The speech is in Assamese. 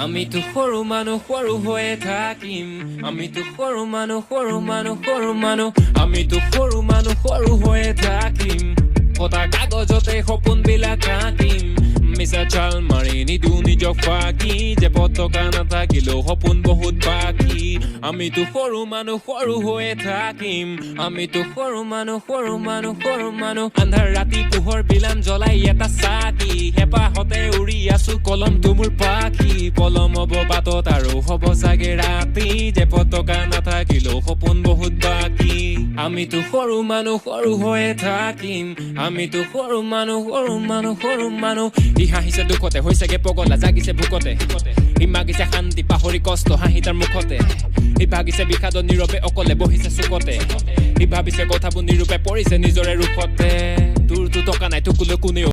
আমিতো সৰু মানুহ, সৰু হৈয়ে থাকিম। আমিতো সৰু মানুহ, সৰু মানুহ, সৰু মানুহ। আমিতো সৰু মানুহ, সৰু হৈয়ে থাকিম। ফটা কাগজতে সপোনবিলাক আঁকিম। মিছা চাল মাৰি নিদিওঁ নিজক ফাঁকি, যে পতকা নাথাকিলেও সপোন বহুত বাকী। আমিতো সৰু মানুহ, সৰু হৈয়ে থাকিম। আমিতো সৰু মানুহ, সৰু মানুহ, সৰু মানুহ। আন্ধাৰ ৰাতি পোহৰ বিলাম জ্বলাই এটা চাকি। হেঁপাহতে উৰি আছো, কলমটো মোৰ পাখি। পলম হ'ব বাটত আৰু হ'ব চাগে ৰাতি, যে পতকা নাথাকিলেও সপোন বহুত বাকী। আমিতো সৰু মানুহ, সৰু হৈয়ে থাকিম। আমিতো সৰু মানুহ, সৰু মানুহ, সৰু মানুহ। সি হাঁহিছে দুখতে, হৈছেগে পগলা, জাগিছে ভোকতে। সি মাগিছে শান্তি, পাহৰি কষ্ট, হাঁহি তাৰ মুখতে। সি ভাগিছে বিষাদ, নীৰৱে অকলে বহিছে চুকতে। সি ভাবিছে কথাবোৰ নিৰূপে পৰিছে নিজৰে ৰোষতে। তোৰতো টকা নাই, তোকলৈ কোনেও